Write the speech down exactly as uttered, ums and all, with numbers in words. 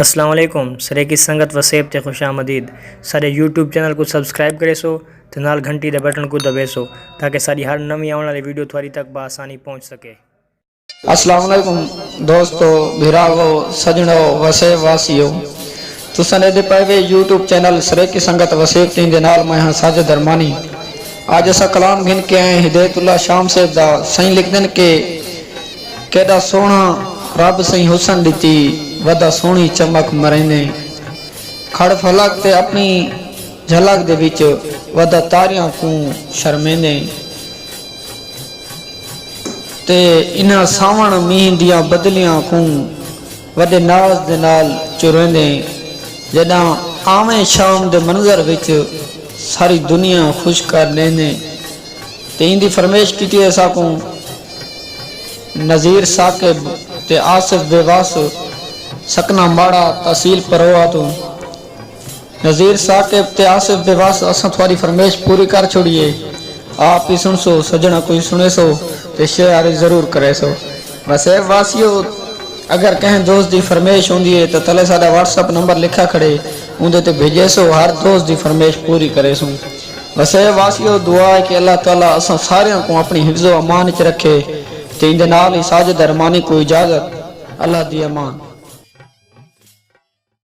السلام علیکم، سریکی سنگت وسیب تے خوش آمدید۔ ساݙے یوٹیوب چینل کوں سبسکرائب کریسو تے نال گھنٹی دے بٹن کوں دبیسو، تاکہ ساݙی ہر نویں آوݨ والی ویڈیو تہاݙی تک بآسانی پہنچ سکے۔ السلام علیکم دوستو، بھراوو، سڄݨو، وسیب واسیو۔ تساں ݙیہدے پئے وے یوٹیوب چینل سریکی سنگت وسیب تیں دے نال میں ہاں ساجد ارمانی۔ اڄ اساں کلام گھن کے آئے ہدایت اللہ شام صاحب دا۔ سئیں لکھدن کہ کیݙا سوہݨا رب سئیں حسن ݙتی، ودا سوہݨی چمک مریندیں، کھڑ فلک تے اپݨی جھلک دے وچ ودا تاریاں کوں شرمیندیں، تے انہاں ساوݨ مینہ دیاں بدلیاں کوں وݙے ناز دے نال چرویندیں، جݙاں آویں شام دے منظر وچ ساری دنیا خوش کر ݙیندیں۔ تے ایندی فرمیش کیتی ہے ساکوں نذیر ثاقب تے آصف بے وس، سکنا ماڑا، تحصیل پروآ توں۔ نذیر ثاقب تے آصف بے وس، اساں تہاݙی فرمیش پوری کر چھوڑی ہے۔ آپ ہی سݨسو سڄݨاں، کوئی سݨیسو تے شیئر ضرور کریسو۔ وسیب واسیو، اگر کہیں دوست دی فرمیش ہوندی ہے تاں تلے ساݙا واٹس اپ نمبر لکھا کھڑے، اوندے تے بھیجیسو، ہر دوست دی فرمیش پوری کریسوں۔ وسیب واسیو، دعا ہے کہ اللہ تعالی اساں ساریاں کوں اپݨی حفظ و امان اچ رکھے۔ تے ایندے نال ہی ساجد ارمانی کوں اجازت، اللہ دی امان۔